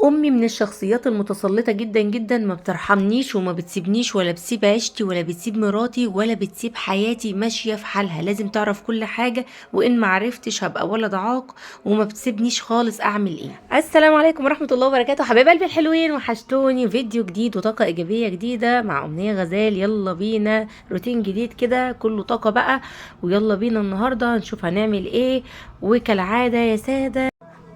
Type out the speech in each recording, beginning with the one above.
أمي من الشخصيات المتسلطة جدا جدا، ما بترحمنيش وما بتسيبنيش ولا بتسيب عيشتي ولا بتسيب مراتي ولا بتسيب حياتي ماشية في حالها، لازم تعرف كل حاجة، وإن ما عرفتش هبقى ولد عاق وما بتسيبنيش خالص. أعمل إيه؟ السلام عليكم ورحمة الله وبركاته حبايب قلبي الحلوين، وحشتوني. فيديو جديد وطاقة إيجابية جديدة مع أمنية غزال. يلا بينا روتين جديد كده كله طاقة بقى، ويلا بينا النهاردة نشوف هنعمل إيه. وكالعادة يا سادة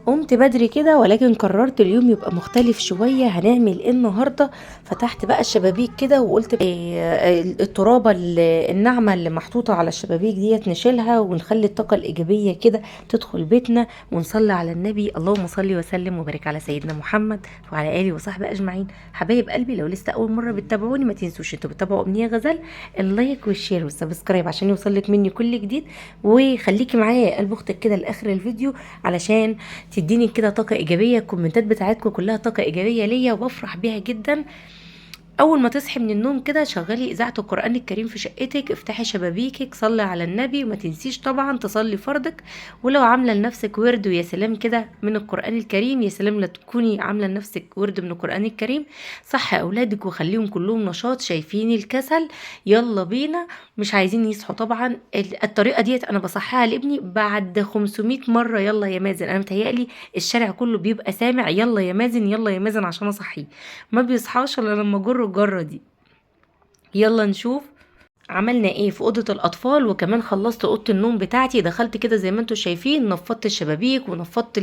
قمت بدري كده، ولكن قررت اليوم يبقى مختلف شوية. هنعمل ايه النهاردة؟ فتحت بقى الشبابيك كده وقلت إيه الترابة الناعمة اللي محطوطة على الشبابيك ديت نشيلها ونخلي الطاقة الإيجابية كده تدخل بيتنا، ونصلي على النبي. اللهم صل وسلم وبارك على سيدنا محمد وعلى آله وصحبه أجمعين. حبايب قلبي لو لسه أول مرة بتتابعوني ما تنسوش انتوا بتتابعوا أمنية غزال، ال like وال share وال subscribe عشان يوصلك مني كل جديد. وخليكي معايا يا قلب اختك كده لآخر الفيديو علشان تديني كده طاقة إيجابية. الكومنتات بتاعتكم كلها طاقة إيجابية ليا وبفرح بيها جدا. أول ما تصحي من النوم كده شغلي إذاعة القرآن الكريم في شقتك، افتحي شبابيكك، صلي على النبي، وما تنسيش طبعا تصلي فرضك. ولو عاملة لنفسك ورد ويا سلام كده من القرآن الكريم، يا سلام لا تكوني عاملة لنفسك ورد من القرآن الكريم. صحي أولادك وخليهم كلهم نشاط، شايفين الكسل يلا بينا، مش عايزين يصحوا. طبعا الطريقة ديت أنا بصحيها لابني بعد 500 مرة، يلا يا مازن. أنا متهيألي الشارع كله بيبقى سامع يلا يا مازن يلا يا مازن عشان أصحيه، ما بيصحاش إلا لما جره الجرة دي. يلا نشوف عملنا ايه في اوضة الاطفال. وكمان خلصت اوضة النوم بتاعتي، دخلت كده زي ما انتم شايفين، نفضت الشبابيك ونفضت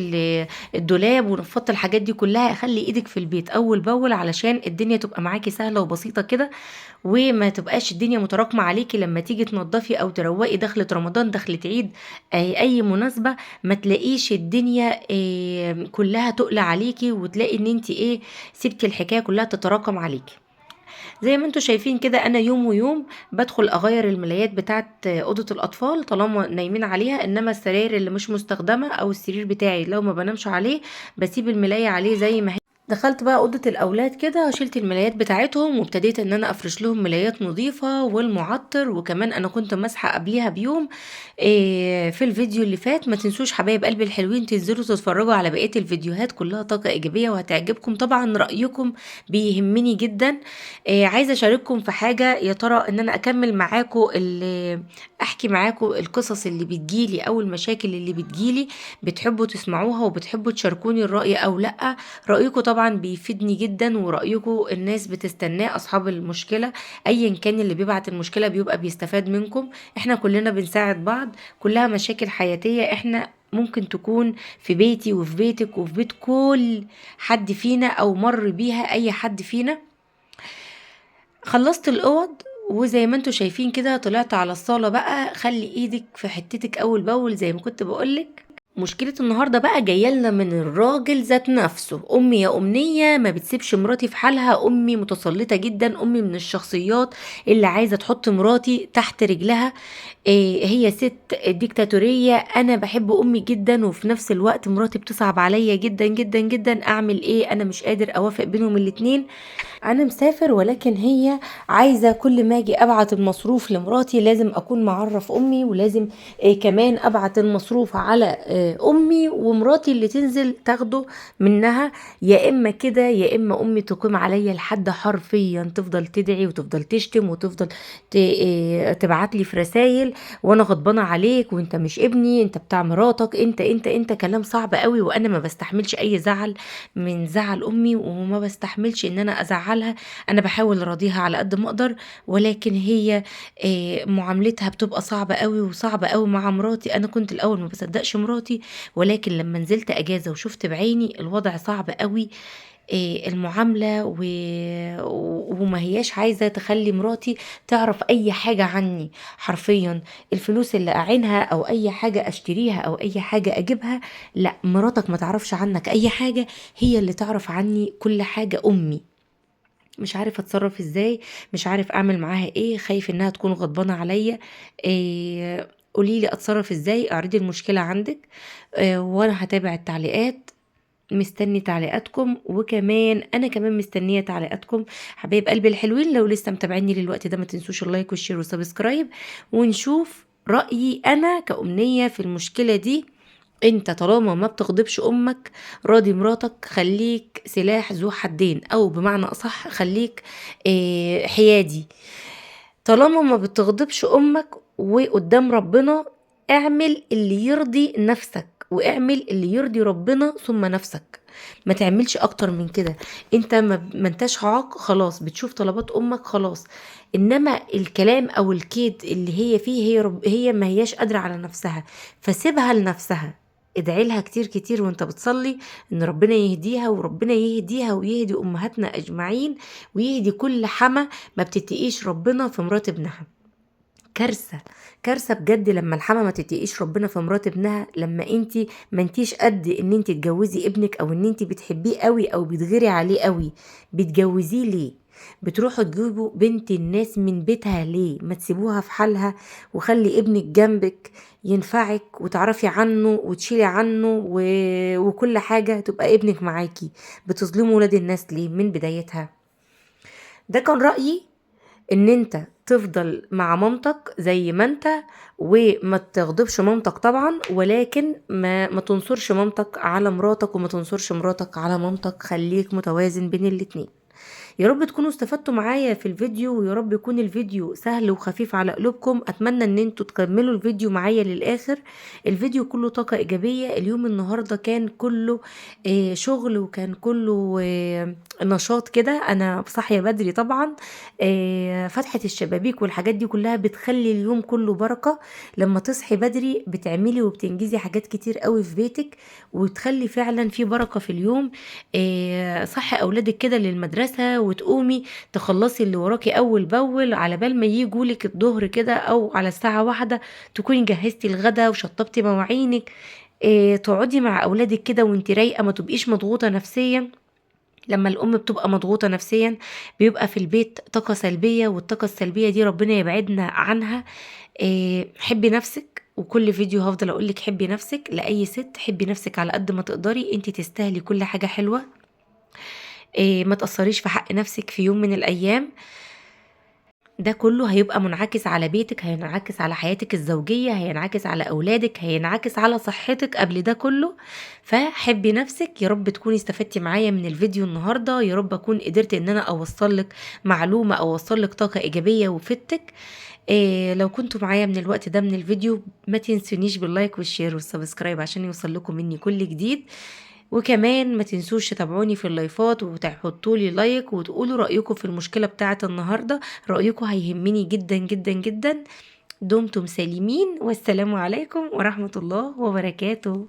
الدولاب ونفضت الحاجات دي كلها. خلي ايدك في البيت اول باول علشان الدنيا تبقى معاكي سهلة وبسيطة كده، وما تبقاش الدنيا متراكمه عليكي لما تيجي تنضفي او تروقي. دخلة رمضان، دخلة عيد، اي مناسبة، ما تلاقيش الدنيا كلها تقلع عليكي وتلاقي ان انت ايه سبتي الحكاية كلها تتراكم عليكي. زي ما انتم شايفين كده انا يوم ويوم بدخل اغير الملايات بتاعت اوضة الاطفال طالما نايمين عليها، انما السراير اللي مش مستخدمة او السرير بتاعي لو ما بنامش عليه بسيب الملايه عليه زي ما هي. دخلت بقى اوضة الاولاد كده، شلت الملايات بتاعتهم وابتديت ان انا افرش لهم ملايات نظيفة والمعطر. وكمان انا كنت ماسحه قبليها بيوم في الفيديو اللي فات. ما تنسوش حبايب قلبي الحلوين تنزلوا تتفرجوا على بقية الفيديوهات، كلها طاقة ايجابية وهتعجبكم. طبعا رايكم بيهمني جدا. عايزه اشارككم في حاجة، يا ترى ان انا اكمل معاكم احكي معاكم القصص اللي بتجيلي او المشاكل اللي بتجيلي، بتحبوا تسمعوها وبتحبوا تشاركوني الراي او لا؟ رايكم طبعا بيفيدني جدا، ورايكم الناس بتستناه، اصحاب المشكلة ايا كان اللي بيبعت المشكلة بيبقى بيستفاد منكم. احنا كلنا بنساعد بعض، كلها مشاكل حياتيه احنا ممكن تكون في بيتي وفي بيتك وفي بيت كل حد فينا او مر بيها اي حد فينا. خلصت الاوض وزي ما انتوا شايفين كده طلعت على الصالة بقى. خلي ايدك في حتتك اول باول زي ما كنت بقولك. مشكلة النهاردة بقى جاية لنا من الراجل ذات نفسه. أمي يا أمنية ما بتسيبش مراتي في حالها، أمي متسلطة جدا، أمي من الشخصيات اللي عايزة تحط مراتي تحت رجلها. هي ست ديكتاتورية. أنا بحب أمي جدا وفي نفس الوقت مراتي بتصعب عليا جدا جدا جدا. أعمل إيه؟ أنا مش قادر أوافق بينهم الاتنين. أنا مسافر ولكن هي عايزة كل ما أجي أبعت المصروف لمراتي لازم أكون معرف أمي، ولازم كمان أبعت المصروف على أمي ومراتي اللي تنزل تاخده منها. يا إما كده يا إما أمي تقيم عليا لحد حرفيا، تفضل تدعي وتفضل تشتم وتفضل تبعت لي في رسائل وانا غضبانه عليك وانت مش ابني، انت بتاع مراتك، انت انت انت. كلام صعب قوي، وانا ما بستحملش اي زعل من زعل امي، وما بستحملش ان انا ازعلها. انا بحاول اراضيها على قد ما اقدر، ولكن هي معاملتها بتبقى صعبة قوي وصعبة قوي مع مراتي. انا كنت الاول ما بصدقش مراتي، ولكن لما نزلت اجازه وشفت بعيني الوضع صعب قوي، المعاملة وما هياش عايزة تخلي مراتي تعرف أي حاجة عني حرفيا. الفلوس اللي أعينها أو أي حاجة أشتريها أو أي حاجة أجيبها، لا مراتك ما تعرفش عنك أي حاجة، هي اللي تعرف عني كل حاجة. أمي مش عارف أتصرف إزاي، مش عارف أعمل معاها إيه، خايف إنها تكون غضبانة عليا. قوليلي أتصرف إزاي، اعرضي المشكلة عندك، وأنا هتابع التعليقات، مستني تعليقاتكم، وكمان انا كمان مستنيه تعليقاتكم حبايب قلبي الحلوين. لو لسه متابعيني للوقت ده ما تنسوش ال like وال share وال subscribe، ونشوف رايي انا كأمنية في المشكلة دي. انت طالما ما بتغضبش امك راضي مراتك، خليك سلاح ذو حدين، او بمعنى اصح خليك حيادي. طالما ما بتغضبش امك وقدام ربنا، اعمل اللي يرضي نفسك واعمل اللي يرضي ربنا ثم نفسك، ما تعملش اكتر من كده. انت ما انتش عاق، خلاص بتشوف طلبات امك خلاص، انما الكلام او الكيد اللي هي فيه هي ما هياش قادرة على نفسها، فسيبها لنفسها. ادعي لها كتير كتير وانت بتصلي ان ربنا يهديها، وربنا يهديها ويهدي امهاتنا اجمعين، ويهدي كل حما ما بتتقيش ربنا في مرات ابنها. كارثة، كارثة بجد لما الحما ما تتقيش ربنا في مرات ابنها، لما انتي ما انتيش قد ان انتي تجوزي ابنك، او ان انتي بتحبيه قوي او بتغيري عليه قوي، بتجوزيه ليه؟ بتروحوا تجيبوا بنت الناس من بيتها ليه؟ ما تسيبوها في حالها وخلي ابنك جنبك ينفعك وتعرفي عنه وتشيلي عنه وكل حاجة تبقى ابنك معاكي. بتظلموا ولاد الناس ليه من بدايتها؟ ده كان رأيي، ان انت تفضل مع مامتك زي ما انت، وما تغضبش مامتك طبعا، ولكن ما تنصرش مامتك على مراتك، وما تنصرش مراتك على مامتك، خليك متوازن بين الاتنين. يا رب تكونوا استفدتوا معايا في الفيديو، ويا رب يكون الفيديو سهل وخفيف على قلوبكم. اتمنى ان انتوا تكملوا الفيديو معايا للاخر، الفيديو كله طاقة ايجابية. اليوم النهاردة كان كله شغل، وكان كله نشاط كده. انا صاحية بدري طبعا، فتحة الشبابيك والحاجات دي كلها بتخلي اليوم كله بركة. لما تصحي بدري بتعملي وبتنجزي حاجات كتير قوي في بيتك، وتخلي فعلا في بركة في اليوم. صحي اولادك كده للمدرسة، وتقومي تخلصي اللي وراكي اول باول، على بال ما يجولك الظهر كده او على الساعة 1 تكوني جهزتي الغدا وشطبتي مواعينك. تقعدي مع اولادك كده وانت رايقة، ما تبقيش مضغوطة نفسيا. لما الام بتبقى مضغوطة نفسيا بيبقى في البيت طاقة سلبية، والطاقة السلبية دي ربنا يبعدنا عنها. حبي نفسك، وكل فيديو هفضل اقولك حبي نفسك لأي ست، حبي نفسك على قد ما تقدري، انت تستاهلي كل حاجة حلوة. ما تقصريش في حق نفسك في يوم من الأيام. ده كله هيبقى منعكس على بيتك، هينعكس على حياتك الزوجية، هينعكس على أولادك، هينعكس على صحتك قبل ده كله. فحبي نفسك. يا رب تكوني استفدتي معايا من الفيديو النهاردة، يا رب أكون قدرت إن أنا أوصل لك معلومة أو أوصل لك طاقة إيجابية وفدتك. لو كنتوا معايا من الوقت ده من الفيديو ما تنسونيش بال like وال share وال subscribe عشان يوصل لكم مني كل جديد، وكمان ما تنسوش تتابعوني في اللايفات وتحطوا لي like وتقولوا رأيكم في المشكلة بتاعة النهاردة، رأيكم هيهمني جدا جدا جدا. دمتم سالمين، والسلام عليكم ورحمة الله وبركاته.